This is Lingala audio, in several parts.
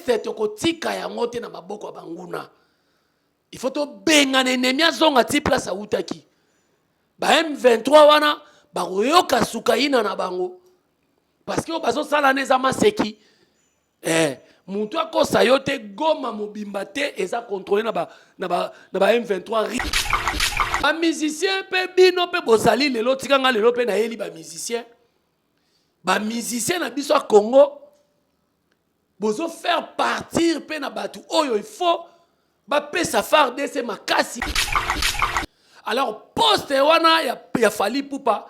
Est tokotika yango te na maboko ya banguna. Il faut tobengana ennemi azonga ti place awutaki. Ba M23 wana bakoyoka sukaina na bango parce que oyo bazosala na eza maseki. Eh, mutu akosa yo te Goma mobimba te eza contrôlé na ba na ba na ba M23. Ba musiciens pe bino pe bozali lelo tika nga lelo pe nayeli ba musiciens. Ba musiciens na biso ya Congo bozo faire partir pe na batu oyo il faut bapesa FARDC makasi. Alors poste wana ya, ya Fally Ipupa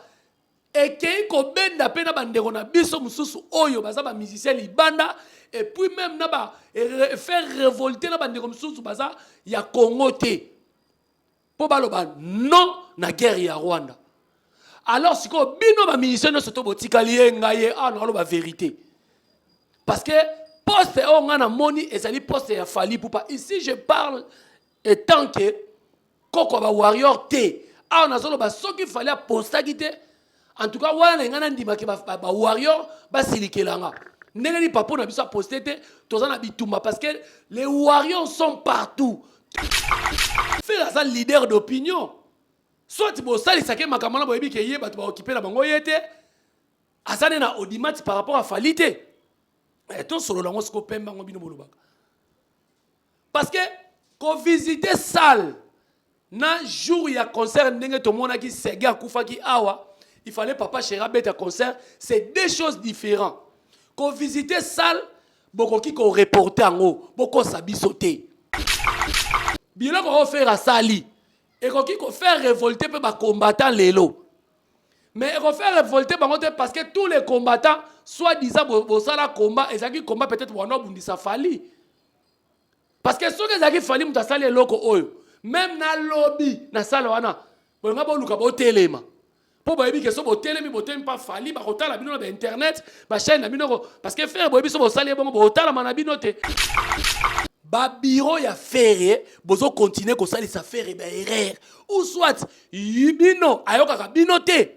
ekei kobenda pe na bandeko na biso mosusu oyo baza ba musiciens libanda et puis même na ba faire révolter na bandeko mosusu baza ya Congo te mpo baloba non na guerre ya Rwanda. Alors sikoyo bino ba musiciens nyonso to botikali ye ngai ye awa nakoloba vérité parce que poste oyo ngai namoni ezali poste ya Fally Ipupa. Ici je parle etant que koko ya ba warrior te awa nazoloba soki Fally apostaki te en tout cas wana na ngai nandimaki ba, ba, ba warrior basilikela nga ndenge nini papo na biso aposte te toza na bitumba parce que les warriors sont partout. Ferre aza leader d'opinion soit bosalisaka ye makambo wana boyebi ke ye bato baokipe na bango ye te aza nde na audimat par rapport à Fally te. Eh, tosolola yango siko pembe yango bino bolobaka parce que kovisite salle na jour ya concert ndenge tomonaki Sege akufaki awa il fallait papa chéri abeta concert c'est deux choses différentes. Kovisite salle bokoki koreporte yango bokosa biso te biloko oyo Ferre asali ekoki kofaire révolter mpe bacombattant lelo mais ekofaire révolter bango te parce que tous les combattants soit disant bosala combat ezalaki combat peut-être wana obundisa Fally parce que soki ezalaki Fally moto asali eloko oyo même na lobi na sala wana bolinga boluka botelema mpo boyebi ke so botelemi botelemi mpa Fally bakotala bino na bainternet bachaine na bino parce que Ferre boyebi so bosali ye bongo botalama na bino te. Ba bureau ya Ferre bozo continuer kosalisa Ferre ba erreur ou soit bino ayokaka bino te.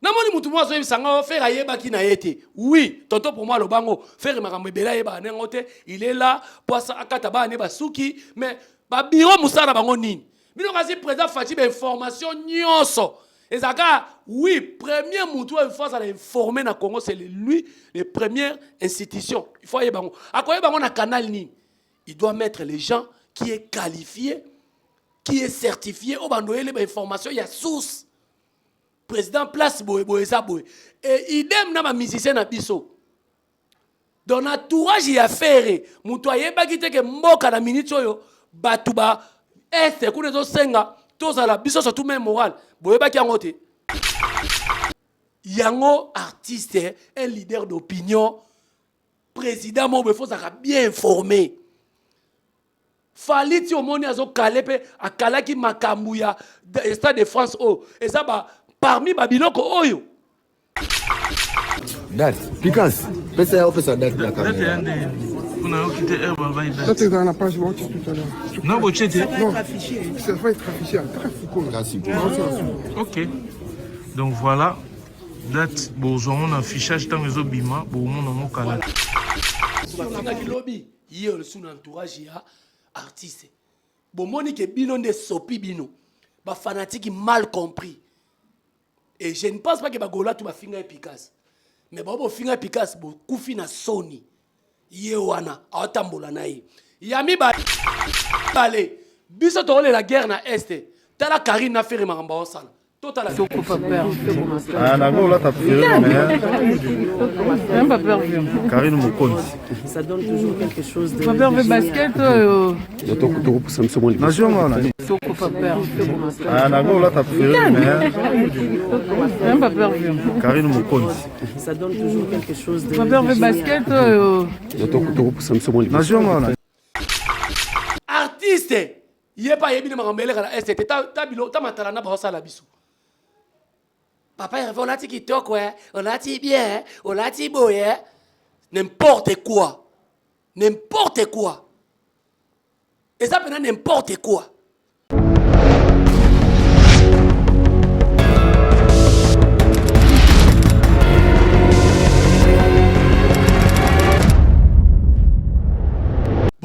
Namoni mutu moko azoyebisa nga Ferre ayebaki na ye te. Oui, tonton pour moi alobango Ferre makambo ebele ayebaka na yango te. Il est là po akata bana ne basuki mais ba bureau mosala na bango nini? Bino kasi président Fatshi ba information nyonso ezalaka oui premier mutu oyo il faut azala informé na Congo c'est lui le première institution il faut ayeba yango akoyeba yango na canal nini? Il doit mettre les gens qui est qualifié qui est certifié oyo bando oyele ba information ya source président place boye boye eza boye et idem na ba musicien na biso donc na entourage ya Ferre moto ayebaki te ke mboka na minute oyo bato ba est kuna ezosenga tozala biso surtout même moral boyebaki yango te yango artiste un leader d'opinion président moko boye fozalaka bien informé. Fally ti omoni azokale mpe akalaki makambo ya Stade de France oyo eza ba parmi ba biloko oyo date pikas pesa ya opesa date na kamera Ça, c'est dans la page watch tout à l'heure. Non, botie te. Non, ça va être affiché. Kasi. Ok. Donc voilà, date bozwa ngo na affichage ntango ezobima bomona ngo kala. Bafingaki lobi ye lisusu na entourage ya artiste bomoni ke bino nde sopi bino ba fanatique mal compris et je ne pense pas que bagola tu bafinga ye Picasse mais bao bofinga ye Picasse bokufi na soni ye wana aotambola na ye ya mibale biso tokolela guerre na est tala Karine na Ferre makambo aosala totala Ah, nango olata Karine Mokonzi. Ça donne toujours quelque chose de. Papa veut basket oyo. Tokopusa biso mwa liboso. Nazwi wana. Ah, nango olata Karine Mokonzi. Ça donne toujours quelque chose de. Papa veut basket oyo. Tokopusa biso mwa liboso. Nazwi wana. Artiste ye mpe ayebi na makambo eleka na est te ta bilo ta matala na baosala biso papa Hervé olati kitoko olati bien olati boye n'importe quoi n'importe quoi eza mpena n'importe quoi.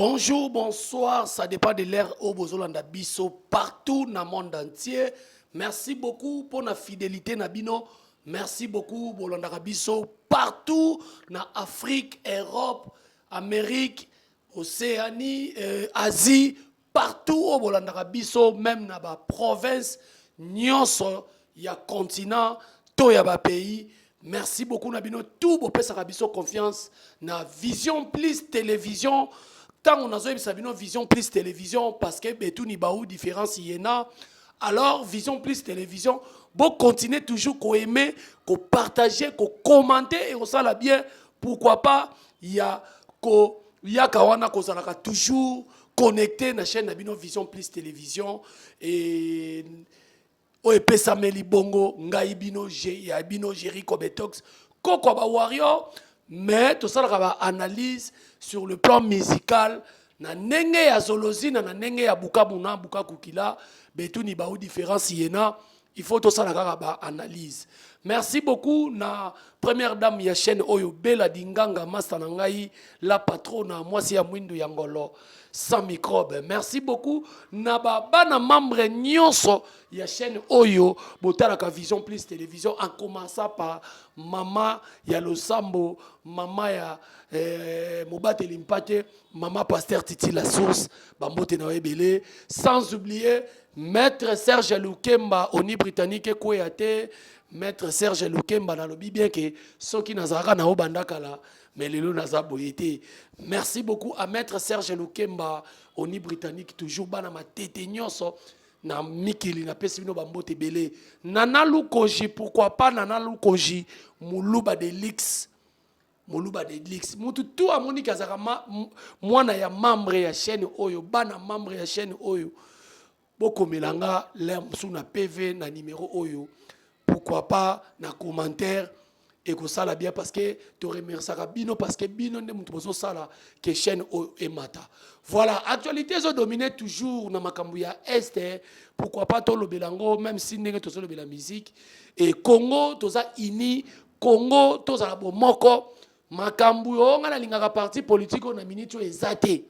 Bonjour, bonsoir, ça dépend de l'heure oyo bozolanda biso partout dans le monde entier. Merci beaucoup pour la fidélité na bino. Merci beaucoup bolandaka biso partout na Afrique, Europe, Amérique, Océanie, Asie, partout oyo bolandaka biso, même na ba province nyonso ya continent to ya ba pays. Merci beaucoup na bino tout bopesaka biso confiance na Vision Plus Télévision. Ntango nazoyebisa bino Vision Plus Télévision, parce que betuni bau différence yena. Alors Vision Plus Télévision, bocontinue toujours koaimer, kopartager, kocommenter et kosala bien. Pourquoi pas ya koyaka wana kozalaka toujours connecté na chaîne na bino Vision Plus Télévision et oyo epesameli bongo ngai bino ya bino Géri Cobetox, koko ba warrior. Mais tosalaka baanalyse sur le plan musical na ndenge ya zolozina, na ndenge ya bukabu na bukakukila betuni bau différence yena. Il faut tosala kaka baanalyse. Merci beaucoup na première dame ya chaîne oyo, Bela Dinganga, master na ngai, la patrona, mwasi ya mwindu ya ngolo sans microbe. Merci beaucoup na bana membre nyonso ya chaîne oyo botalaka Vision Plus Télévision, en commençant par mama ya losambo, mama ya mobateli mpate, mama pasteur Titi La Source, bambote na ebele, sans oublier maître Serge Lukemba, oni britannique ekweya te. Maître Serge Lukemba, nalobi bien ke soki nazalaka na obanda kala, mais lelo naza boye te. Merci beaucoup à maître Serge Lukemba, oni britannique toujours, bana matete nyonso na mikili, napesi bino bambote ebele. Nana Lukoji, pourquoi pas Nana Lukoji, moluba de lix, moluba de lix. Mutu tu amoniki azalaka mwana ya membre ya chaîne oyo, bana membre ya chaîne oyo, bokomela nga l'air mosusu na PV na numéro oyo, pourquoi pas na commentaire, ekosala bien, parce que toremerciaka bino, parce que bino nde moto bozosala ke chaîne oyo emata. Voilà, actualité ezodomine toujours na makambo ya Est. Pourquoi pas tolobela yango, même si ndenge tozolobela musique e Congo, toza uni, Congo tozala bomoko. Makambo oyo nga nalingaka, parti politique oyo na miniti oyo eza te.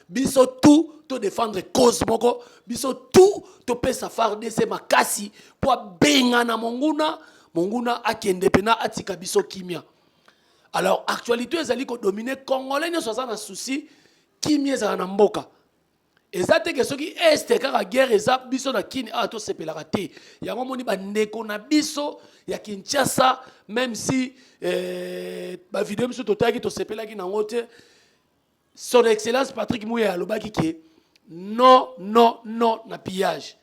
Biso tout todéfendre cause moko, biso tout topesa FARDC makasi mpo abengana monguna, monguna akende mpena atika biso kimia. Alors actualité ezali kodomine, congolais nyonso aza na souci kimia ezala na mboka. Eza te ke soki Est kaka guerre eza, biso na Kini awa tosepelaka te. Yango moni bandeko na biso ya Kinshasa, même si bavideo biso totalaki, tosepelaki nango te. Son Excellence Patrick Muyaya alobaki ke non, non, non na pillage,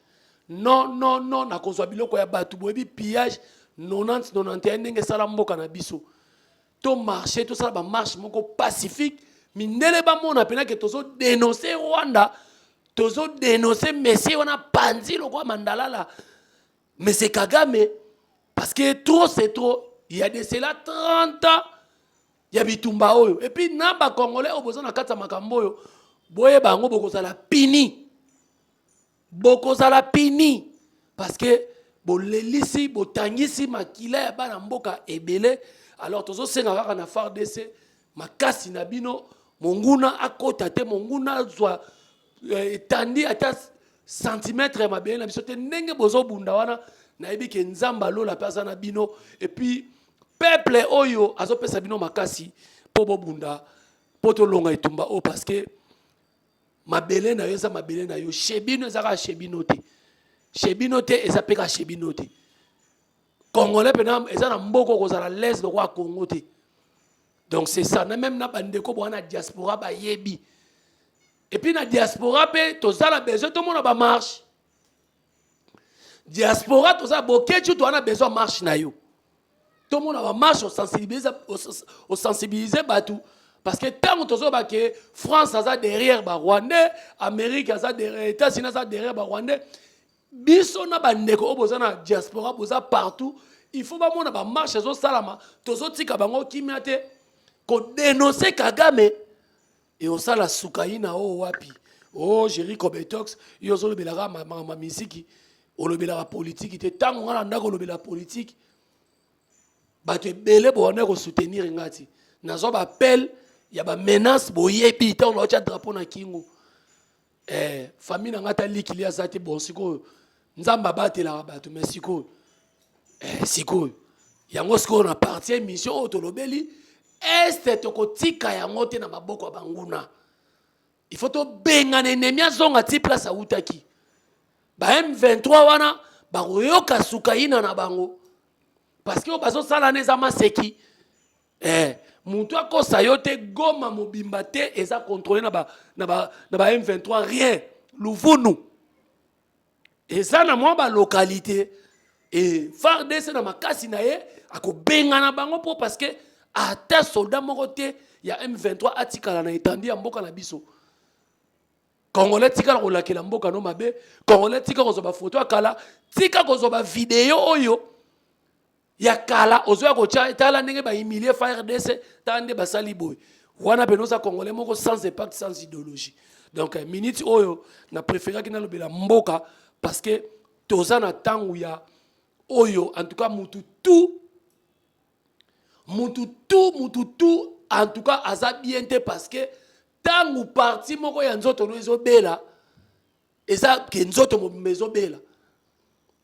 non, non, non na kozwa biloko ya bato. Boyebi pillage 90 91 ndenge esala mboka na biso. Tomarche, tosala bamarche moko pacifique, mindele bamona mpena ke tozodénonce Rwanda, tozodénonce monsieur wana panzi lokwa mandalala, monsieur Kagame, parce que trop c'est trop. Il y a de cela 30 ans ya bitumba oyo. Et puis na bacongolais oyo boza na kati ya makambo oyo, boyeba yango, bokozala puni, bokozala puni, parce que bolelisi, botangisi makila ya bana mboka ebele. Alors tozosenga kaka na FARDC makasi na bino, monguna akota te, monguna azwa etandi ata centimètre ya mabele na biso te. Ndenge bozobunda wana, nayebi ke Nzambe alola mpe aza na bino, et puis peuple oyo azopesa bino makasi mpo bobunda, mpo tolonga etumba oyo, parce que mabele na yo eza mabele na yo. Chez bino eza kaka chez bino te, chez bino te, eza mpe kaka chez bino te. Congolais mpena eza na mboka okozala lese lokola Congo te. Donc c'est ça. Na même na bandeko bowana na diaspora bayebi, et puis na diaspora mpe toza na besoin tomona bamarche. Diaspora toza bokecu, toza na besoin marche na yo, tomona bamarche, osensibilize bato, parce que ntango tozoba ke France aza derrière barwandais, Amérique aza derrière, États-Unis aza derrière barwandais, biso na bandeko oyo boza na diaspora, boza partout, il faut bamona bamarche ezosalama. Tozotika bango kimia te kodénonce Kagame. Eosala sukai na oyo wapi? O Géri Cobetox, yo ozolobelaka makambo ya misiki, olobelaka politiki te. Ntango nga na ndako olobela politiki, bato ebele bowanda kosoutenir nga ti nazwa baappel. Ya ba menace boyebi ntango naotya drapeau na kingo. Eh, famille na ngai ata likili aza te. Bon, sikoyo Nzambe abatelaka bato, mais sikoyo, eh, sikoyo yango, sikoyo na partie émission oyo tolobeli Est, tokotika yango te na maboko ya banguna. Il faut tobengana ennemi azonga ti place awutaki. Ba M23 wana bakoyoka sukayina na bango, parce que oyo bazosala na eza maseki. Eh, mutu akosa yo te, Goma mobimba te eza contrôlé na ba M23, rien. Luvunu eza na mwa balocalité e FARDC na makasi na ye akobengana bango mpo parce que ata soldat moko te ya M23 atikala na etandi ya mboka na biso. Congolais, tikala kolakela mboka no mabe. Congolais, tika kozwa bafoto ya kala, tika kozwa bavideo oyo ya kala ozoya kotya: tala ndenge bahumilie FARDC, tala nde basali boye. Wana pene oza Congolais moko sans impact, sans idéologie. Donc minute oyo na préféraki nalobela mboka, parce que toza na ntango ya oyo. En tout cas, mutu tout, mutu tout, mutu tout, en tout cas aza bien te, parce que ntango partie moko ya nzoto no ezobela, eza ke nzoto mobimba ezobela.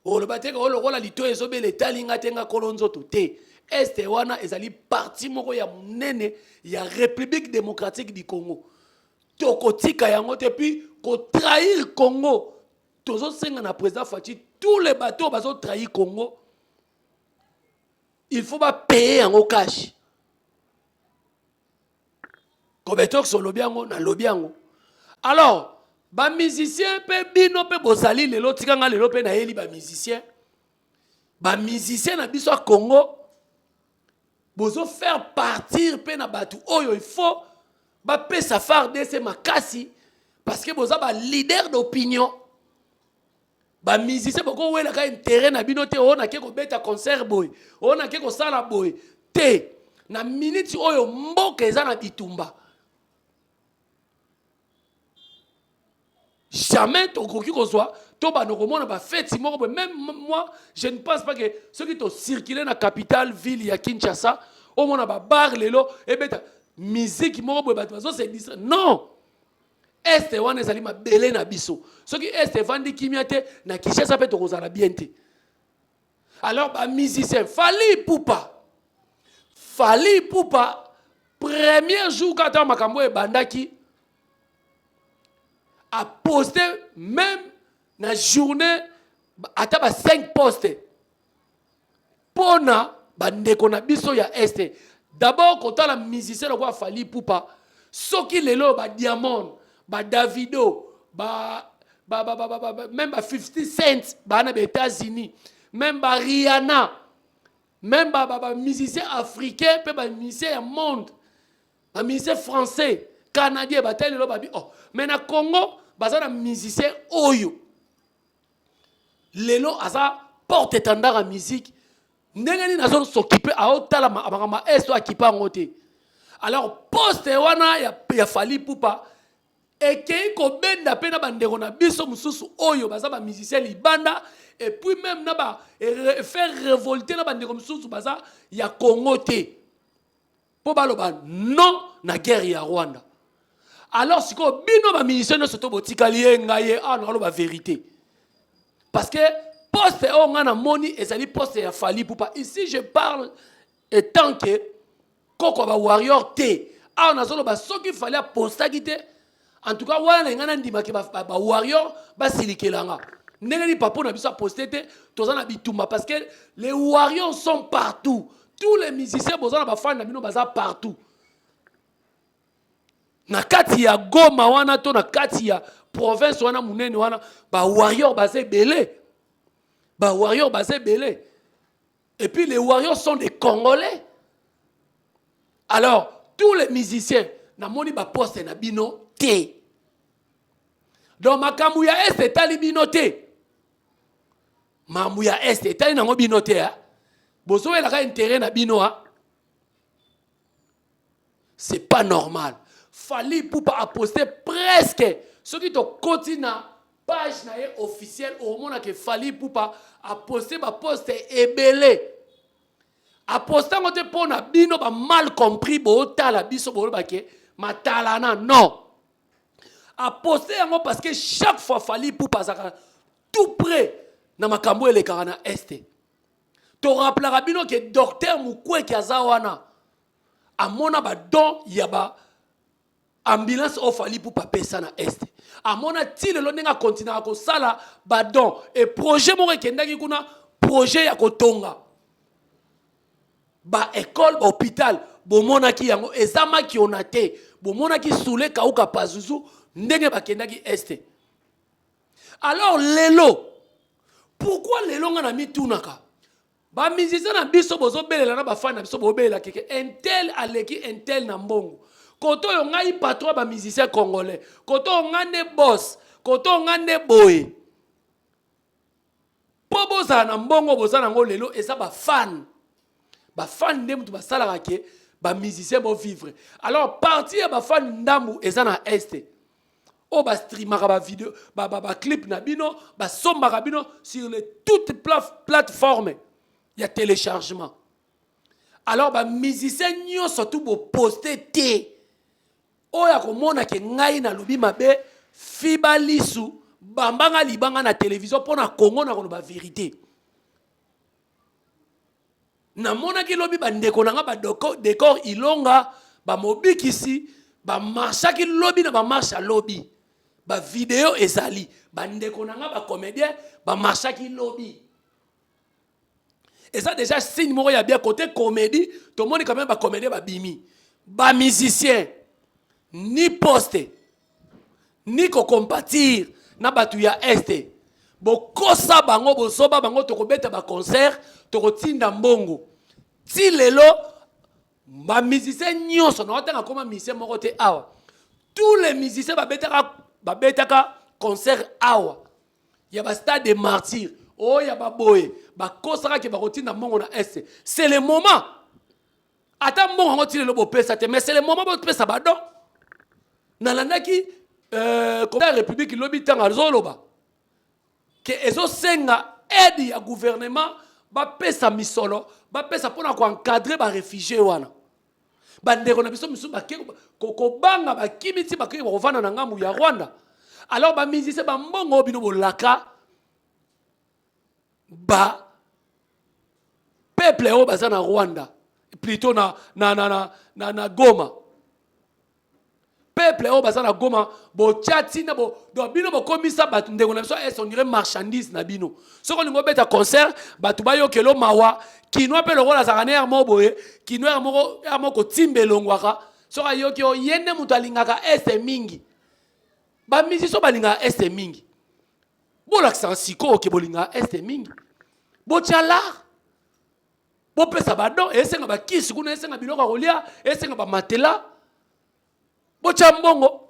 Oloba te oyo lokola lito ezobela, etali nga te, nga kolo nzoto te. Est wana ezali partie moko ya monene ya République démocratique du Congo. Tokotika yango te. Puis kotrahir Congo, tozosenga na président Fatshi, tous les bateaux bazotrahir Congo, il faut bapaye yango cash. Kobetox olobi yango, nalobi yango. Alors bamusicien mpe, bino mpe bozali lelo, tikanga lelo mpe nayeli bamusicien, bamusicien na biso ya Congo, bozofaire partir mpe na bato oyo il faut bapesa FARDC makasi, parce que boza baleader d'opinion. Bamusicien, bokowelaka intérêt na bino te. Oyo nake kobeta concert boye, oyo nake kosala boye te. Na miniti oyo mboka eza na bitumba, jamais tokoki kozwa to banda komona bafeti moko boye. Même moi, je ne pense pas que soki tocircule na capitale ville ya Kinshasa, omona babar lelo ebeta musique moko boye, bato bazose distraire. Non, Est wana ezali mabele na biso. Soki Est evandi kimia te, na Kinshasa mpe tokozala bien te. Alors bamusicien, Fally Ipupa, Fally Ipupa, premier jour kaka ntango makambo oyo ebandaki, aposte même na journée ata ba 5 poste mpona bandeko na biso ya Est. D'abord kotala musicien lokola Fally Ipupa, soki lelo badiamond, badavido, ba, même ba 50 Cent baa na baÉtats-Unis, même barihanna, même bamusicien ba, ba africain mpe bamusicien ya monde, bamusicien français, canadien, batali lelo babi: oh, mais na Congo baza na musicien oyo lelo aza porte étendard ya musique, ndenge nini azosokipe, aotala makambo ya Est, akipa yango te? Alors poste wana ya Fally Ipupa ekei kobenda mpe na bandeko na biso mosusu oyo baza bamusicien libanda, et puis même na ba faire révolter na bandeko mosusu baza ya Congo te, mpo baloba non na guerre ya Rwanda. Alors sikoyo bino bamusicien nyonso to botikali ye, ngai ye awa nakoloba vérité, parce que poste oyo ngai namoni ezali poste ya Fally Ipupa. Ici je parle étant que koko ya bawarrior te. Awa nazoloba, soki Fally apostaki te, en tout cas wana na ngai nandimaki bawarrior basilikelanga ndenge nini papo na biso aposte te. Toza na bitumba, parce que les warriors sont partout. Tous les musiciens boza na bafani na bino, baza partout na kati ya Goma wana to na kati ya province wana monene wana. Bawarrior baza ebele, bawarrior baza ebele, et puis les warriors sont des Congolais. Alors tous les musiciens, namoni baposte na bino te. Donc makambo ya Est etali bino te, makambo ya Est etali nango bino te. Bozowelaka intérêt na bino, a c'est pas normal. Fally Ipupa aposte presque, soki tokoti na page na ye officielle, okomonaka Fally Ipupa aposte baposte ebele. Aposte yango te mpo na bino ba mal compris bootala biso boloba ke matalana. Non, aposte yango parce que chaque fois Fally Ipupa azalaka tout près na makambo elekaka na Est. Torappelaka bino ke docteur Mukwege aza wana, amona badon ya ba ambulance oyo Fally Ipupa apesa na Est. Amona ti lelo ndenge akontinaka kosala badon e projet moko ekendaki kuna, projet ya kotonga baekole, bahôpital. Bomonaki yango, eza makiona te. Bomonaki Sule Kauka Pazuzu ndenge bakendaki Est. Alors lelo, pourquoi lelo nga na mitunaka, bamusicien na biso bozobelela na bafani na biso, bobelela keke un tel aleki un tel na mbongo? Kote oyo ngai patron ya bamusicien congolais, kote oyo ngai nde boss, kote oyo ngai nde boye. Mpo bozala na mbongo boza nango lelo, eza bafan. Bafan nde moto basalaka ke bamusicien bovivre. Alors partie ya bafan ndambu eza na Est oyo bastreamaka bavideo, baclip na bino, basombaka bino sur les toutes plateformes ya téléchargement. Alors bamusicien nyonso tu boposte te. Oyo akomona ke ngai nalobi mabe, fiba lisu, bambanga libanga na télévision. Mpo na Congo na koloba vérité, namonaki lobi bandeko na nga badécor ilonga, bamobikisi, bamarchaki lobi na bamarche ya lobi. Bavideo ezali, bandeko na nga bacomédien bamarchaki lobi. Eza déjà signe moko ya bien. Côté comédie, tomoni quand même bacomédien babimi. Bamusicien, ni poste ni kocompatir na bato ya Est. Bokosa bango, bozoba bango, tokobeta baconcert, tokotinda mbongo. Ti lelo bamusicien nyonso, na otanga koma musicien moko te awa, tous les musiciens babetaka concert awa ya bastade de Martyr oyo ya baboye, bakosaka ke bakotinda mbongo na Est. C'est le moment. Ata mbongo yango ti lelo bopesa te, mais c'est le moment bopesa badon. Nalandaki ya République lobi, ntango azoloba ke ezosenga aide ya gouvernement, bapesa misolo, bapesa mpona koencadrer baréfugie wana. Bandeko na biso misusu bake kobanga, bakimi ti bakei bakovanda na ngambu ya Rwanda. Alors bamusicien, bambongo oyo bino bolaka ba peuple oyo baza na Rwanda, plutôt na Goma, peuple oyo baza na Goma, botya ntina bo. Donc bino bokomisa bato, ndeko na biso Est, on dirait marchandise na bino. Soki olingi obeta concert, bato bayokelo mawa. Kinois mpe lokola azalaka na aire moko boye, kinois aire moko, aire moko kotimba elongwaka. Soki ayoki oyo ye nde moto alingaka Est mingi, bamusicien balingaka Est mingi, bolakisaka sikoyo ke bolingaka Est mingi. Botya lar, bopesa badon. Esenga bakisi kuna, esenga biloko ya kolia, esenga bamatela. Botya mbongo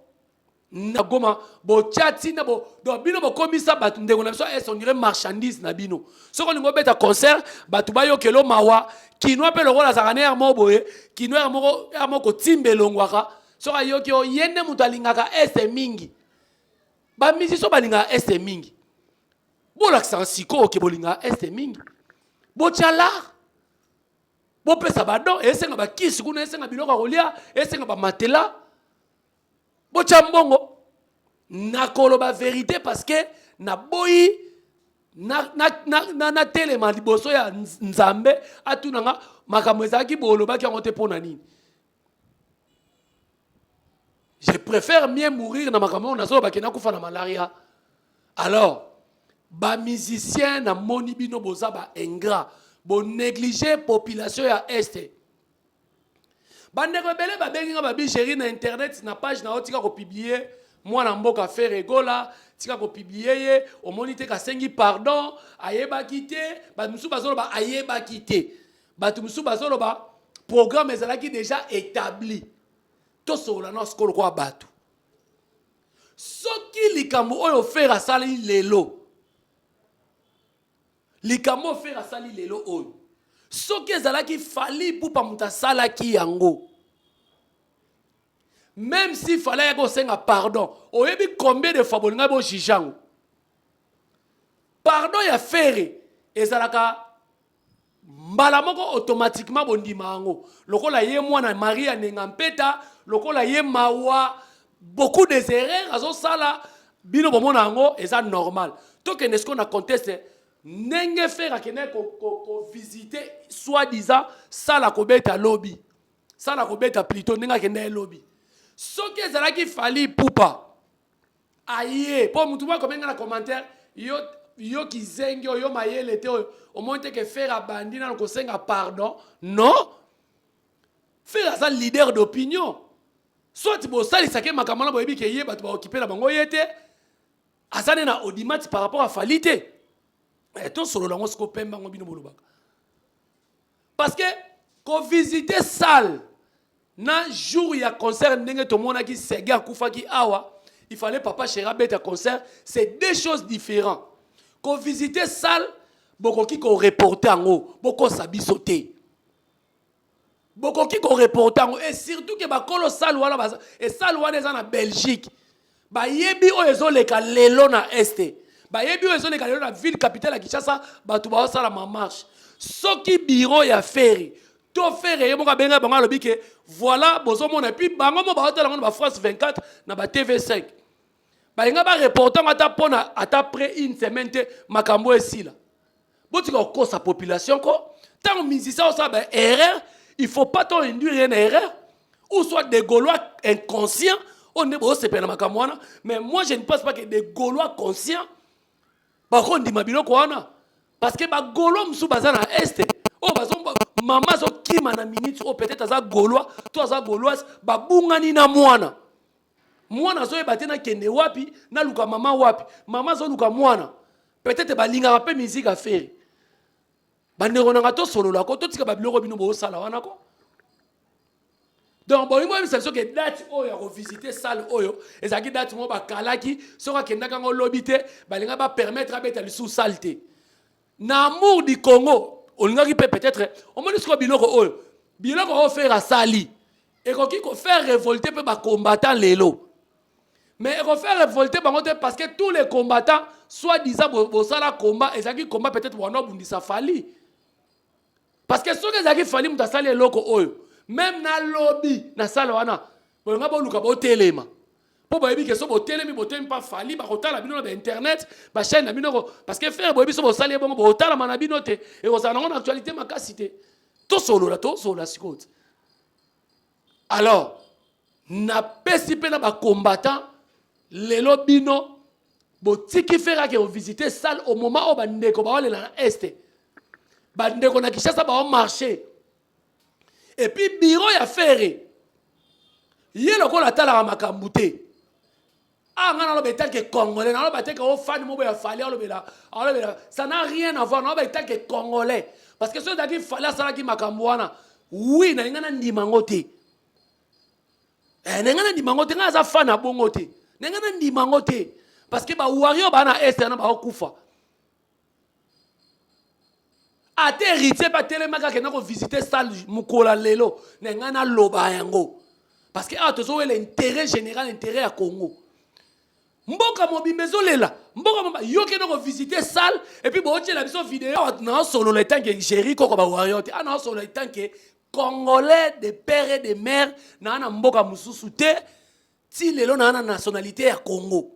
na Goma, botya ntina bo. Donc bino bokomisa bato, ndeko na biso Est, on dirait marchandise na bino. Soki olingi obeta concert, bato bayokelo mawa. Kinois mpe lokola azalaka na aire moko boye, kinois aire moko, aire moko kotimba elongwaka. Soki ayoki oyo ye nde moto alingaka Est mingi, bamusicien balingaka Est mingi, bolakisaka sikoyo ke bolingaka Est mingi. Botya lar, bopesa badon. Esenga bakisi kuna, esenga biloko ya kolia, esenga bamatela. Botya mbongo. Nakoloba vérité parce que naboyi natelema liboso ya Nzambe atuna nga makambo ezalaki bolobaki yango te mpo na nini. Je préfère mieux mourir na makambo oyo nazolobaki, nakufa na malaria. Alors bamusicien, namoni bino boza baingrat, bonéglige population ya Est. Bandeko ebele babengi nga, babigéri na internet, na page na yo, tika kopublier mwana mboka Ferre Gola, tika kopublier ye. Omoni te kasengi pardon, ayebaki te. Bato mosusu bazoloba ayebaki te, bato mosusu bazoloba programme ezalaki déjà établi. Tosolola na sikoyo lokola bato. Soki likambo oyo Ferre asali lelo, likambo oyo Ferre asali lelo oyo, soki ezalaki Fally Ipupa moto asalaki yango, même si Fally ayaki kosenga pardon, oyebi combien de fois bolingai bojuge yango? Pardon ya Ferre ezalaka. Mbala moko automatiquement bondima yango. Lokola ye mwana Maria Nenga Mpeta, lokola ye mawa, beaucoup des erreurs azosala, bino bomona yango eza normal. Tokende sikoyo na contexte ndenge Ferre akendaki kovisite ko, ko soi disant sala kobeta lobi, sala kobeta plutôt ndenge akendaki lobi. Soki ezalaki Fally Ipupa aye po mutu moko akomi nga na commentaire, yo yo kizengi oyo, yo mayele te oyo, omoni te ke Ferre abandi nano kosenga pardon? Non, Ferre aza leader d'opinion. Soit bosalisaki makambo wana, boyebi ke ye bato baokipe na bango ye te, aza nde na audimat par rapport à Fally te. Tosolola yango siko pembe yango bino bolobaka, parce que kovisite salle na jour ya concert, ndenge tomonaki Sege akufaki awa, il fallait Papa Chéri abeta concert, c'est deux choses différentes. Kovisite salle, bokoki koreporte yango, bokosa biso te, bokoki koreporte yango. Et surtout ke bakolo salle wana, esale wana eza na Belgique, bayebi oyo ezoleka lelo na Est, bayebi oyo ezoleka lelo na ville capitale ya Kinshasa, bato baosala mamarche. Soki bureau ya Ferre to Ferre ye moko abengai bango, alobi ke voilà, bozomona, et puis bango mo baotala yango na baFrance 24, na ba TV5, balinga bareporte yango ata mpona ata après une semaine te, makambo esila. Botika kokosa population ko. Ntango musicien osala baerreur, il faut pas to induire ye na erreur, ou soit des Gaulois inconscients oyo nde bozosepela na makambo wana. Mais moi, je ne pense pas que des Gaulois conscients bakondima biloko wana, parce que bagaulois mosusu baza na Est oyo bazo mama azokima na minute oyo, peut-être aza Gaulois to aza Gauloise, babungani na mwana. Mwana azoyeba te nakende wapi, naluka mama wapi, mama azoluka mwana. Peut-être balingaka mpe musique ya Ferre. Bandeko nanga, tosolola ko, totika babiloko bino bosala wana ko. Donc bolingi boyebisa biso ke date oyo ya kovisite salle oyo ezalaki date moko bakalaki, soki akendaki yango lobi te, balinga bapermettre abeta lisusu salle te. Na amour du Congo, olingaki mpe peut-être omoni sikoyo biloko oyo, biloko oyo Ferre asali ekoki kofaire révolter mpe bacombattant lelo, mais ekofaire révolter bango te, parce que tous les combattants soit disant bosala combat, ezalaki combat peut-être wana obundisa Fally. Parce que soki ezalaki Fally moto asali eloko oyo, même nalobi na sala wana, bolinga boluka botelema, mpo boyebi ke so botelemi, botelemi mpa Fally, bakotala bino na bainternet, bachaîne na bino. Parce que Ferre, boyebi so bosali ye bongo, botalama na bino te, ekozala nango na actualité makasi te. Tosolola, tosolola sikoyo te. Alors napesi mpe na bacombattant lelo, bino botiki Ferre ake kovisite salle au moment oyo bandeko baolela na Est, bandeko na Kinshasa baomarche. Et puis bureau ya Ferre, ye lokola atalaka makambo te. Ah, nga naloba en tant que Congolais, naloba te ke ofani moko ya Fally alobela alobela, ça n'a rien à voir. Naloba en tant que Congolais, parce que soki ezalaki Fally asalaki makambo wana, oui, nalinga nandima yango te. Eh, na ngai nandima yango te. Ngai aza fan na bongo te, na ngai nandima yango te, parce que bawario baa na Est wana bakokufa. Ate Héritier mpe atelemaki akenda kovisite salle mokolo ya lelo, na ngai naloba yango, parce que awa tozowela intérêt général, intérêt ya Congo. Mboka mobimba ezolela, mboka mobimba. Yo kende kovisite salle et puis bootiela biso video. Awa naosolola en tant que Géri koko bawario te, awa naosolola en tant que Congolais de père et de mère. Naa na mboka mosusu te, ti lelo naa na nationalité ya Congo.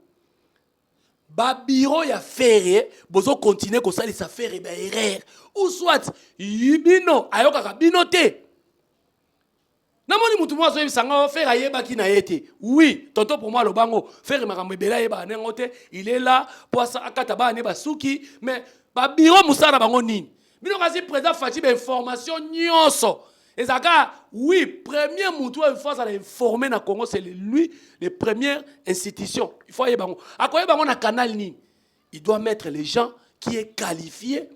Babureau ya Ferre, bozokontinue kosalisa Ferre baerreur, ou soit bino ayokaka bino te. Namoni mutu moko azoyebisa nga Ferre ayebaki na ye te. Oui, tonton, pour moi alobango Ferre makambo ebele ayebaka ndenge te. Il est là po akata bana ne basuki. Mais babureau, mosala na bango nini? Bino kasi président Fatshi, bainformation nyonso ezalaka. Oui, premier mutu oyo il faut azala informé na Congo, c'est lui, le première institution. Il faut ayeba yango. Akoyeba yango na canal nini? Il doit mettre les gens qui est qualifié,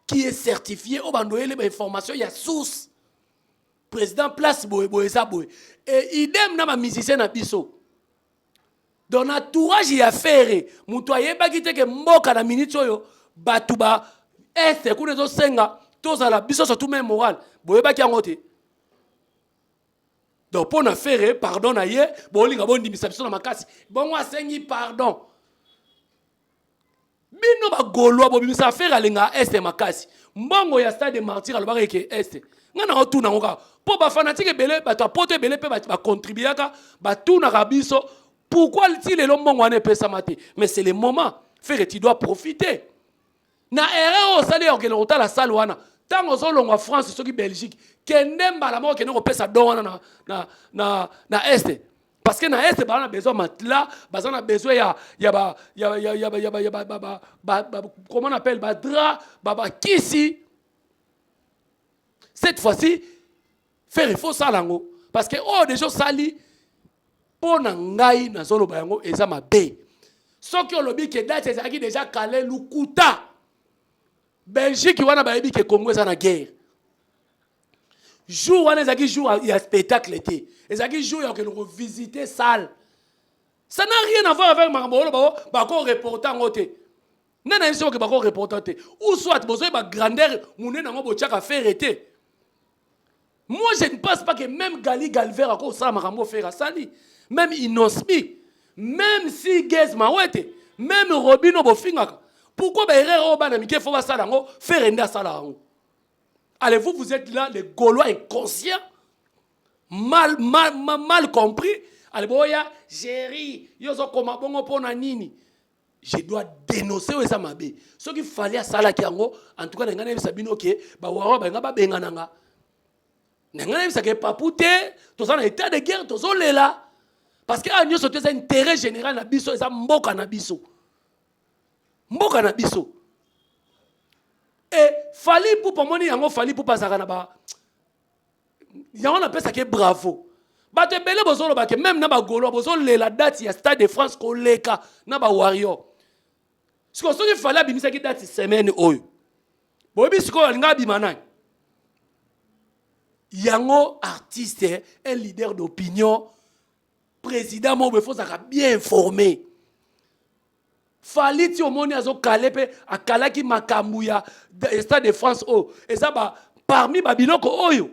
qui est certifié, oyo bando oyele bainformation ya source. Président, place boye boye eza boye. Et idem na bamusicien na biso. Donc na entourage ya Ferre, moto ayebaki te ke mboka na minute oyo bato ba Est kuna ezosenga tozala biso surtout même moral, boyebaki yango te. Donc mpo na Ferre, pardon na ye, bolinga bondimisa biso na makasi bongo asengi pardon. Bino ba Gaulois bobimisa affaire alenga est makasi. Mbongo ya stade de martyr alobaka eke est. Nga na otuna ngo kaka. Po ba fanatique ebele bato ya poto ebele pe ba contribuaka batunaka biso pourquoi ti lelo mbongo wana epesama te. Mais c'est le moment. Ferre, tu dois profiter. Na erreur oyo osali ya kokende kotala salle wana ntango ozolongwa France soki Belgique, kende mbala moko, kende kopesa don wana na est, parce que na est baza na besoin matelas, baza na besoin ya ba ya ya ya ya ya ba ba ba ba, comment on appelle, ba drap, ba kisi. Cette fois-ci, Ferre, il faut sala yango, parce que oyo déjà osali mpo na ngai, nazoloba yango, eza mabe. Soki olobi ke date ezalaki déjà kale, lukuta. Belgique wana bayebi ke Congo eza na guerre. Jour wana ezalaki jour ya spectacle te, ezalaki jour ya kokende kovisite salle. Ça n'a rien à voir avec makambo oyo bao bako reporter yango te. Nde na yebi soki bako reporter te ou soit bozoyeba grandeur monene yango botiaka Ferre te. Moi, je ne pense pas que même Gali Galver akosala makambo Ferre asali, même Innoss'B, même si Gaz Mawete, même Robino bofingaka. Pourquoi baerreur oyo bana mike fo basala yango, Ferre nde asala yango? Allez, vous, vous êtes là, les Gaulois inconscients, mal, mal, mal, mal compris. Allez, boya, Géri, yo ozokoma bongo mpona nini? Je dois dénoncer oyo eza mabe. Soki Fally asalaki yango, en tout cas, na ngai nayebisa bino ke bawarrior balinga babengana nga. Na ngai nayebisaka epapu te, toza na état de guerre, tozolela parce que awa nyonso to eza intérêt général na biso, eza mboka na biso, mboka na biso. E Fally Ipupa, omoni yango, Fally Ipupa azalaka na ba yango, napesaki ye bravo. Bato ebele bozoloba ke même na bagaulois bozolela date ya Stade de France koleka na bawarrior. Sikoyo soki Fally abimisaki date semaine oyo, boyebi sikoyo alinga abima nani? Yango artiste, un leader d'opinion, président moko boye, fozalaka bien informé. Fally ti omoni azokale mpe akalaki makambo ya Stade de France oyo eza ba parmi babiloko oyo,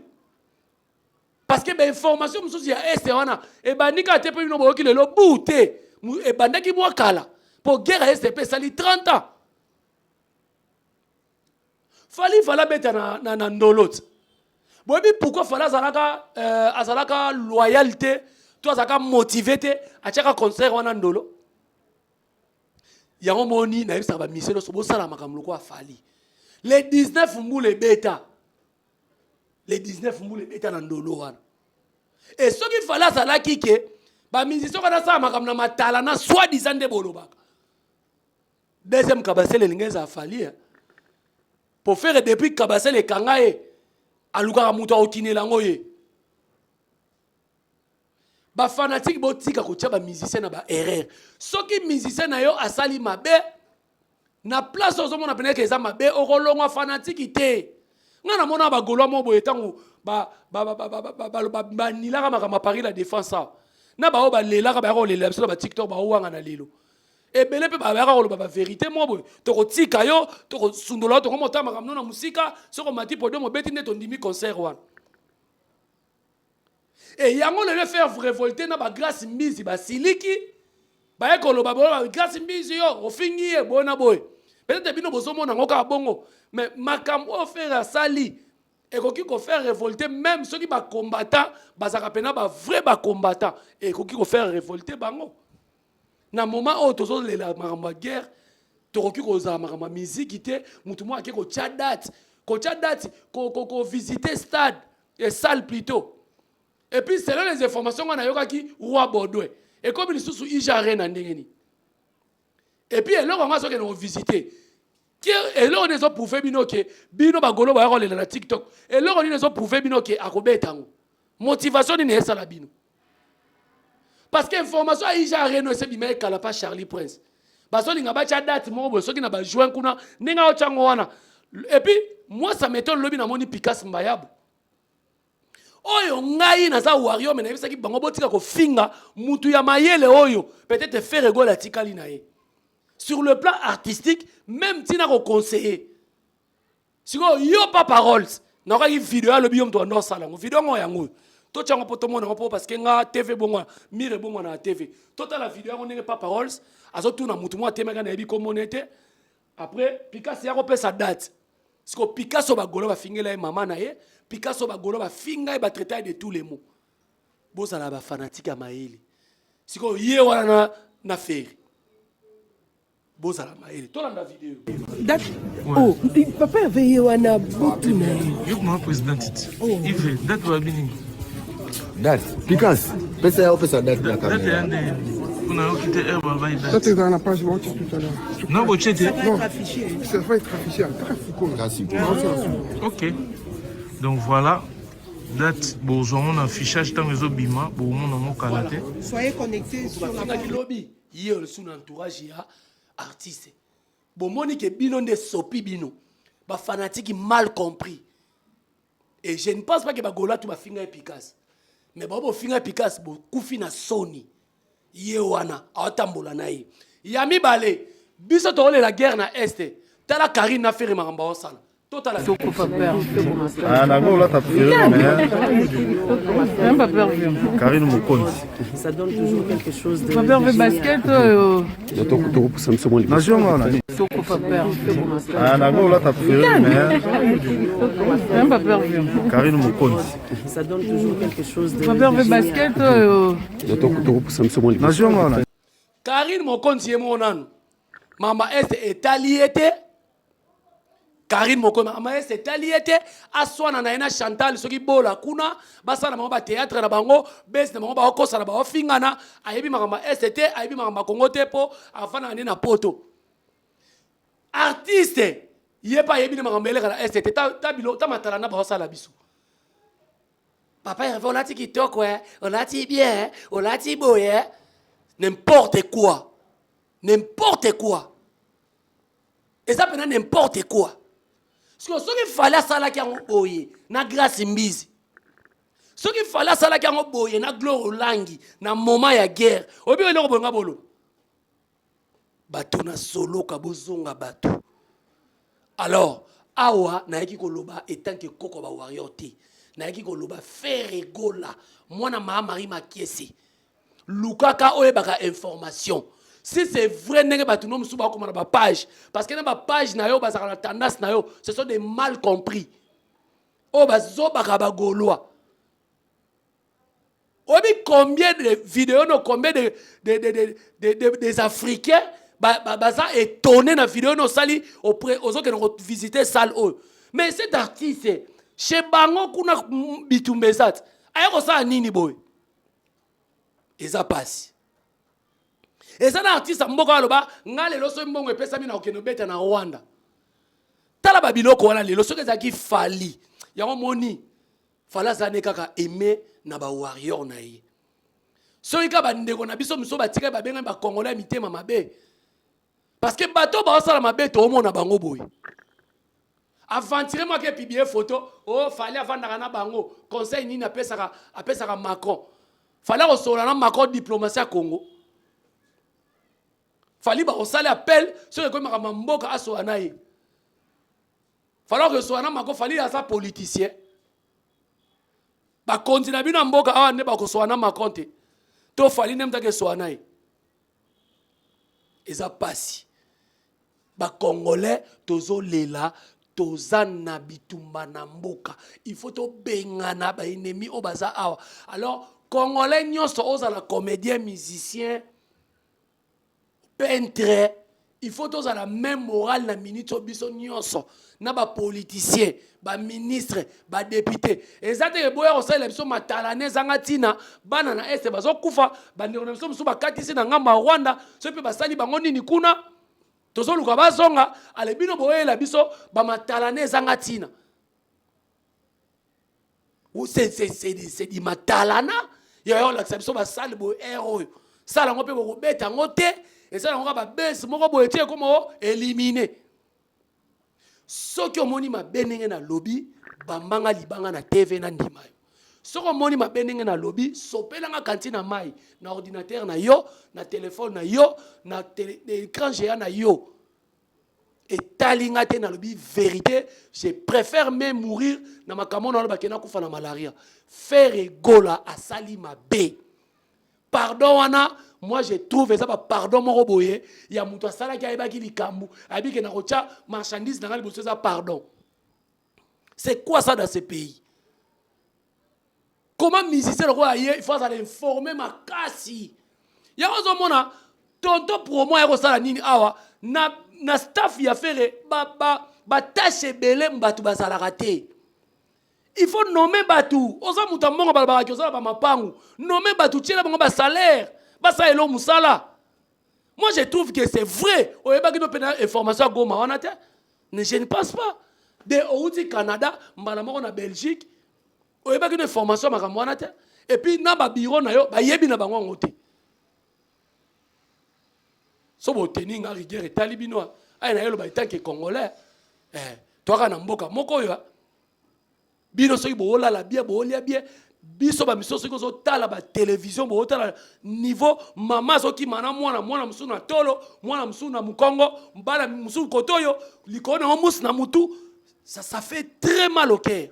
parce que bainformation mosusu ya est wana ebandi kaka te mpe bino boyoki lelo bu te. Ebandaki mwa kala, mpo guerre ya est mpe esali 30 ans. Fally fala abeta na Ndolo ti boyebi pourquoi Fally azalaka loyal te to azalaka motivé te, atiaka concert wana Ndolo. Yango moni nayebisaka bamisie nyonso, bosala makambo lokola Fally. Le 19 mbula ebeta, le 19 mbula ebeta na Ndolo wana. E soki Fally azalaki ke bamusicien wana asala makambo na matala na soi-disant nde bolobaka, deuxième Kabasele elingi ezala Fally po Ferre. Depuis Kabasele ekanga ye, alukaka moto akokinela yango ye. Bafanatike, botika kotia bamusicien na baerreur. Soki musicien na yo asali mabe na place ozomona pene eke eza mabe, okolongwa fanatike te. Ngai namona bagaulois mo boye, ntango banilaka makambo ya Paris La Défense awa, na bao balelaka, bayaka kolelela biso na baTikTok, baowanga na lelo ebele mpe bayaka koloba bavérité mo boye: tokotika yo, tokosundola yo, tokomota makambo no na mosika. Soki omati podium, obeti nde tondimi concert wana. E yango lelo faire révolter na bagrâce Mbizi, basiliki, baye koloba boye: Grâce Mbizi, yo ofingi ye boye na boye. Peut-être bino bozomona yango kaka bongo, mais makambo oyo Ferre asali ekoki kofaire révolter même soki bacombattant bazalaka mpena bavrai bacombattant, ekoki kofaire révolter bango. Na moment oyo tozolela makambo ya guerre, tokoki kozala makambo ya miziki te. Motu moko ake kotia date, kotia date, kovisite stade et salle plutôt. Et puis, selon les informations nga nayokaki, Roi Baudouin ekomi lisusu ijare na ndenge nini? Et puis eloko yango azokende kovisite, eloko nini ezoprouve bino ke bino bagaulois baya kolela na TikTok? Eloko nini ezoprouve bino ke akobeta yango? Motivation nini esala bino? Parce que information ya ija areno esebima ekala pa Charlie Prince, bazolinga batya date moko boye soki na bajuin kuna ndenge aotya yango wana. Et puis moi, ça m'étonne, lobi namoni Pikas Mbayabu oyo. Ngai naza warrior, me nayebisaki bango botika kofinga mutu ya mayele oyo. Peut-être Ferre Gola atikali na ye sur le plan artistique, même ntina koconseiller. Sikoyo yo pa paroles, nakokaki video alobi yo moto anda osala yango, video yango, yango oyo totya yango mpo tomona yango, mpo parce que nga TV ebongwana, mire ebongwana na TV. Totala video yango ndenge pa paroles azotuna mutu moko atemaka, nayebi komona ete. Après Picasso ya kopesa date. Siko Picasso bagolo bafingela ye mama na ye, Picasso bagolo bafinga ye, batraita ye de tous les mots. Bozala ba fanatique ya mayele. Siko ye wana na, na Ferre. Bozala mayele. Tolanda video. Date. Oh, papa Hervé ye wana botuna ye. Yo kuma président titi. Oh. Ive, date ba bini. Date. Picasso, pesa ya opesa date na kamera. Date ya nde. Kuna yo kite heure ba ba date. Date ezala na page bauti tout à l'heure. Non, botie te. Non, ça va être affiché. Très sikoyo. Ok. Donc voilà. Date bozwa ngo na affichage ntango ezobima bokomona ngo kala te. Soyez connectés sur la lobi ye lisusu na entourage ya artiste. Bomoni ke bino nde sopi bino ba fanatique mal compris. Et je ne pense pas que ba Gaulois tout bafinga ye Picasso. Mais ba bofinga Picasso bokufi na soni. Ye wana aotambola na ye. Ya mibale biso tokolela guerre na est. Tala Karine na Ferre makambo aosala. Totala. Ah, nango olata préféré mais Même pas peur vieux. Karine Mokonzi. Ça donne toujours quelque chose de. Pas peur vieux basket oyo. Tokopusa biso mwa liboso. Nazwi yango wana. Pas peur. Ah, nango olata préféré mais Même pas peur vieux. Karine Mokonzi. Ça donne toujours quelque chose de. Pas peur vieux basket oyo. Tokopusa biso mwa liboso. Nazwi yango wana. Karine Mokonzi ye moko nanu. Mama Est etali ye te. Karine Mokonzi mama Est etali ye te. Aswana na ye na Chantal soki bola kuna basala bango ba théâtre na bango base na bango bakosana baofingana. Ayebi makambo ya Est te, ayebi makambo ya Congo te po afandaka nde na poto. Artiste ye pa ayebi na makambo eleka na Est te. Ta, ta bilo, ta matala na baosala biso. Papa Hervé olati kitoko eh, olati bien, olati boye. N'importe quoi. N'importe quoi. Eza pena n'importe quoi. Siko soki Fally asalaki yango boye na Grâce Mbizi. Soki Fally asalaki yango boye na Gloire Olangi na moment ya guerre. Oyebi eloko boye nga bolo. Bato na soloka bozonga bato. Alors awa nayaki koloba etant que koko ba warrior te. Nayaki koloba Ferre Gola mwana ma Marie Makiese. Lukaka oyebaka information. Si c'est vrai ndenge bato no mosusu bakoma na ba page parce que na ba page na yo bazalaka na tendance na yo, ce sont des mal compris. Oyo bazobaka ba Gaulois. Oyebi combien de vidéos no combien de, de, de, de, de, de, des Africains baza ba, étonné na vidéo no sali ozokende ko visiter salle oyo. Mais cet artiste chez bango kuna bitumba eza te. Aye kosala nini boye? Eza pasi. Eza na artiste ya mboka aloba nga lelo soki mbongo epesami na kokende obeta na Rwanda. Tala ba biloko wana lelo soki ezalaki Fally. Yango moni Fally aza ne kaka aimé na ba warrior na ye. Soki ka ba ndeko na biso miso batikali babengami ba congolais ya mitema mabe. Parce que bato baosala mabe toomona bango boye. Aventure moi ke publier photo, oh Fally avandaka na bango, conseil nini apesaka, apesaka Macron. Fally akosola na Macron diplomatie ya Congo. Fally bakosala appel soki ekomi makambo ya mboka asola na ye. Fally akosola na Macron, Fally aza politicien. Bakonzi na bino ya mboka awa nde bakosola na Macron te. To Fally nde moto akesola na ye. Eza pasi. Ba Congolais tozolela, toza na bitumba na mboka. Il faut tobengana ba ennemis oyo baza awa. Alors Congolais nyonso ozala comédien, musicien, peintre, il faut tozala même morale na minute oyo biso nyonso na ba politiciens, ba ministres, ba députés. Eza te eboya kosalela biso matalane ezanga ntina. Bana na Est bazokufa, bandeko na biso mosusu bakatisi na ngambo ya Rwanda, soki mpe basali bango nini kuna, tozoluka bazonga. Ale bino boyela biso ba matalane ezanga ntina. C'est du matalana. Ya yo lakisa biso basali boye air oyo. Sala yango mpe bokobeta yango te. Eza yango kaka ba base moko boye tie ekoma o éliminer. Soki omoni mabe ndenge nalobi, bambanga libanga na TV na ndima yo. Soki omoni mabe ndenge nalobi, sopelanga kanti na mai, na ordinateur na yo, na téléphone na yo, na télé, na écran géant na yo. Etali nga te, nalobi vérité, je préfère même mourir na makambo na naloba ke nakufa na malaria. Ferre Gola asali mabe. Pardon wana, Moi je trouve eza ba pardon moko boye ya moto asalaki ayebaki likambo ayebi ke nakotya marchandise na ngai liboso eza pardon. C'est quoi ça dans ce pays? Comment musicien lokola ye il faut azala informé makasi. Yango ozomona tonton promo ya kosala nini awa na, na staff ya Ferre ba, ba, ba tâche ebele bato bazalaka te. Il faut nommer bato. Oza moto ya mbongo balobaka ke oza na bamapangu. Nommer bato, tiela bango ba salaire, basala elo mosala. Moi je trouve que c'est vrai. Oyebaki no pena information ya Goma wana te? Mais je ne pense pas. De outi Canada, mbala moko na Belgique, oyebaki no information ya makambo wana te? Et puis na ba bureau na yo, bayebi na bango yango te. So boteni nga rigueur etali bino, aye na ye loba etant que congolais, eh, toaka na mboka moko oyo bino soki boolala bien boolia bien biso bamiso soki ozotala batelevizio bootala niveau mama azokima na mwana mwana mosusu na tolo mwana mosusu na mokongo bana mosusu kote oyo likolo nango musi na mutu ça, ça fait très mal au cœur.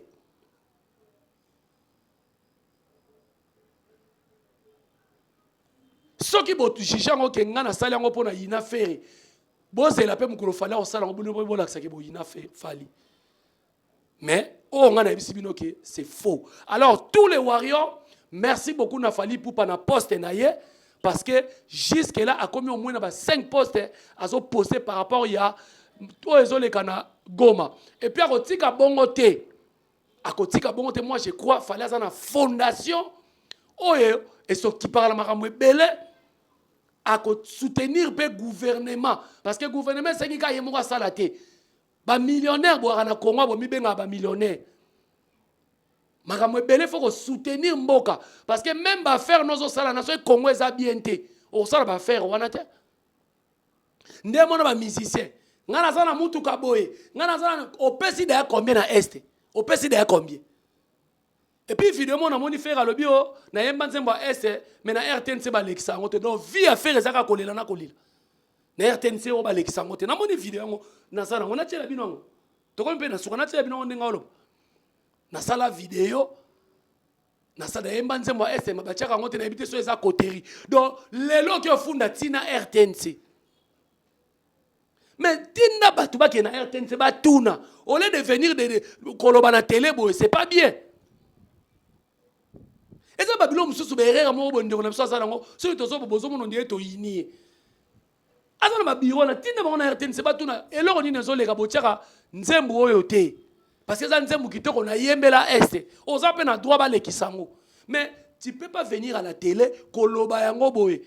Soki bojuge yango ke ngai nasali yango mpo na yina Ferre, bozela mpe mokolo Fally akosala yango bino bolakisaki boyina Fally. Mais oyo ngai nayebisi bino ke c'est faux. Alors tous les warriors, merci beaucoup na Fally Ipupa na poste na ye, parce que jusque là akomi au moins na ba 5 postes azo poster par rapport ya oyo ezoleka na Goma. Et puis akotika bongo te, akotika bongo te. Moi je crois Fally aza na fondation oyo esokipaka na makambo ebele, akosoutenir mpe gouvernement, parce que gouvernement esengi kaka ye moko asala te. Ba millionnaire boyaka na Congo, bomibengaka ba millionnaire, makambo ebele faut kosoutenir mboka, parce que même ba affaire nozosala na soki Congo eza bien te, okosala ba affaire wana te. Nde mona ba musicien, ngai naza na mutuka boye, ngai naza na opesi daya combien na este, opesi daya combien. Et puis vidéo mona moni Ferre alobi o nayemba nzembo ya este mais na RTNC balekisa yango te. Donc vie ya Ferre ezaka kolela na kolela na RTNC oyo balekisa yango te. Namoni video yango nasala yango, natiela bino yango, tokomi mpe na suka, natiela bino yango ndenge oloba. Nasala video, nasala yemba nzembo ya SM, batiaka yango te, nayebi te so eza coterie. Donc lelo oki ofunda ntina RTNC, mais ntina bato bakende na RTNC batuna, au lieu de venir de koloba na télé boye, c'est pas bien. Eza babilo mosusu baerreur moko boye ndeko na biso aza nango, soki tozobo bozomona ondire toyini ye, aza na babiro na ntina bango na RTNC batuna eloko nini ezoleka, botiaka nzembo oyo te, parce que eza nzembo kitoko nayembela este, oza mpe na droit balekisa yango, mais tu peux pas venir à la télé koloba yango boye,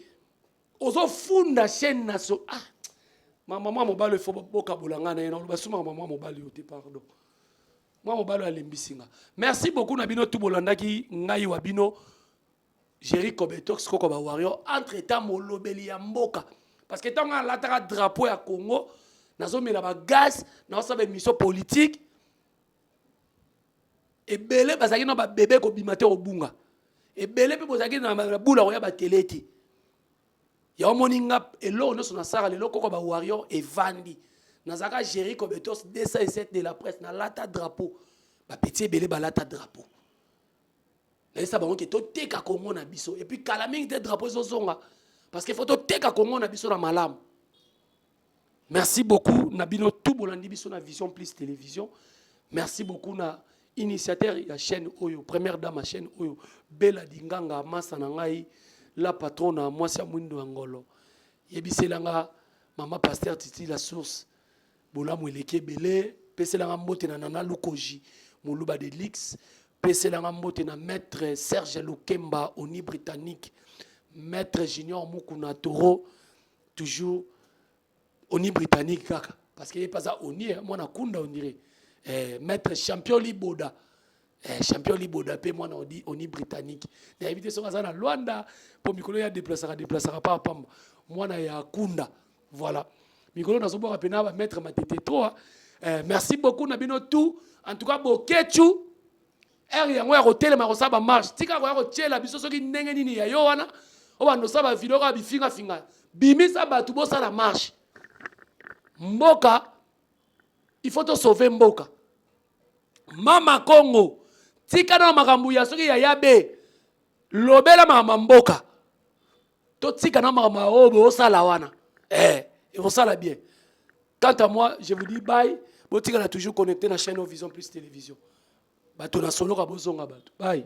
ozofunda chaîne nationale. Ah, mama mwa mobali efo bokabola ngai na ye, naloba sumaka mama mobali oyo te, pardon, mwa mobali oyo alembisi nga. Merci beaucoup na bino tu bolandaki ngai wa bino Jerry Kobetox koko ba warrior, entre temps molobeli ya mboka, parce que ntango alataka drapeau ya Congo nazomela ba gaz, nazosala émission politique ebele, bazalaki na babebe kobima te kobunga ebele mpe bozalaki na bula koya batele te. Ya omoni nga eloko nyonso nasala lelo koko ba warrior evandi, nazalaka Jerry Kobetos 207 de la presse, nalata drapeau, bapeti ebele balata drapeau, nayesa bango ke toteka Congo na biso, et puis kala mingi te drapeau ezozonga, parce que faut toteka Congo na biso na malamu. Merci beaucoup na bino tout bolandi biso na Vision Plus Télévision. Merci beaucoup na initiateur ya chaîne oyo, première dame ya chaîne oyo, Bella Dinganga masa na ngai, la patronne mwasi ya mwindo ya ngolo. Yebiselanga mama pasteur Titi la source, bolamu eleki ebele, peselanga mbote na Nana Lukoji Moluba de Lix, peselanga mbote na maître Serge Lukemba oni britannique, maître Junior Mukuna Toro toujours oni britannique kaka, parce que ye paza oni mwana kunda on dirait, eh, maître champion Liboda, eh, champion Liboda pe mwana oni, oni britannique, nayebi te soki aza na Luanda po mikolo ya déplaçaka déplaçaka pa pamba mwana ya kunda. Voilà, mikolo nazobwaka pena ba maître matete trop. Eh, merci beaucoup na bino tout. En tout cas bokechu heure yango ya kotelema kosala ba marche, tika koya kotiela biso soki ndenge nini ya yo wana oyo bando osala ba video kaka bifingafinga, bimisa bato bosala marche. Mboka il faut tosauve mboka. Mama Congo tika na makambo ya soki ya yabe, lobela makambo ya mboka. Totika na makambo oyo bosala wana. Eh, ekosala bien. Quant à moi, je vous dis bye. Botikala toujours connecté na chaîne Vision Plus Télévision. Bato na soloka bozonga bato. Bye.